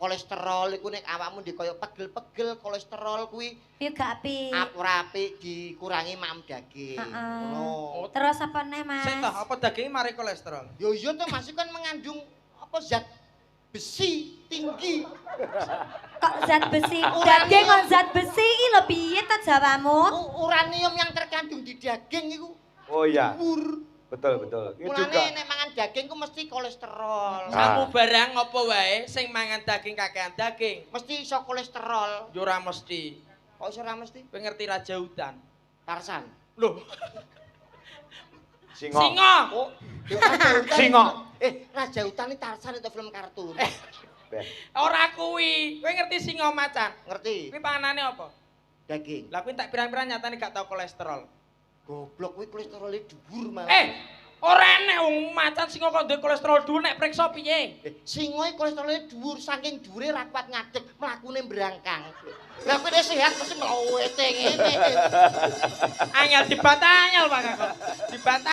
Kolesterol iku nek awakmu ndek kaya pegel-pegel kolesterol kuwi Piye gak apik. Ora apik, dikurangi maem daging. Heeh. Ngono. Terus apa neh, Mas? Sik toh, apa dagingnya mari kolesterol? Yo iya to, Mas, iku kan mengandung apa zat besi tinggi. Kok zat besi? Uranium. Daging kok zat besi iki lho, piye to jawamu? Uranium yang terkandung di daging iku Oh iya, dhuwur. Betul betul. Ini Mulane juga. Nek mangan daging ku mesti kolesterol. Ah. Samu barang apa wae sing mangan daging kakean daging, Mesti iso kolesterol. Yo ora mesti. Kok iso ora mesti? Kowe ngerti raja hutan? Tarsan. Loh, Singo. Singa. Oh, yo raja hutan. Singo. Eh, raja hutan ini Tarsan itu film kartun. Beh, Ora kuwi. Kowe ngerti singa macan? Ngerti? Kuwi panganane apa? Daging. Lah, kuwi tak pirang-pirang nyatane gak tau kolesterol. Goblok, kuwi kolesterolnya dhuwur malah. Eh, ora enek wong macan singa kok duwe kolesterol dhuwur, nek preksa piye? Eh, singa iki kolesterolnya dhuwur, saking dhuwure ra kuat ngadeg, mlakune brangkang. Lah, kowe nek sehat mesti mlowete ngene. Angel dibantah, angel, Pak Kakok. Dibantah.